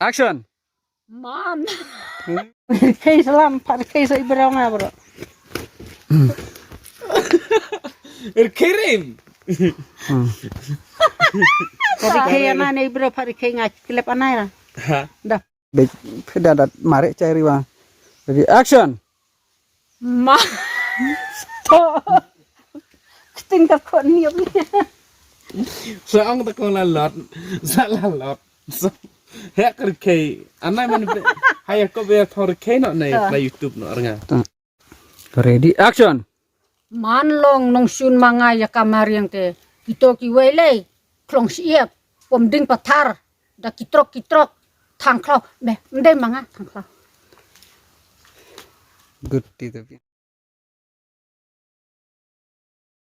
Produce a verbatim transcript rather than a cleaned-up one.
Action. Man. Rkhei salam, pha rkhei sa i bro nga bro. Rkhei rim. Pha rkhei ana ne i bro, pha rkhei nga klep ana ra. Ha. Da. Be pheda dat mare chai riwa. Ready, action. Man. To. Kting ka khon ni abi. Sa ong ta kong la lot. Sa la lot. Sa hek rkhei. Anai man be. Haya ko be thor rkhei no ne la YouTube no arnga. Ready, action. Man long nong shun ma nga ya ka mariang te. Kito ki wei lei. Klong siep. Pom ding pathar. Da kitrok kitrok. Thang klau. Be, mdei ma nga thang klau. Good ti tapi.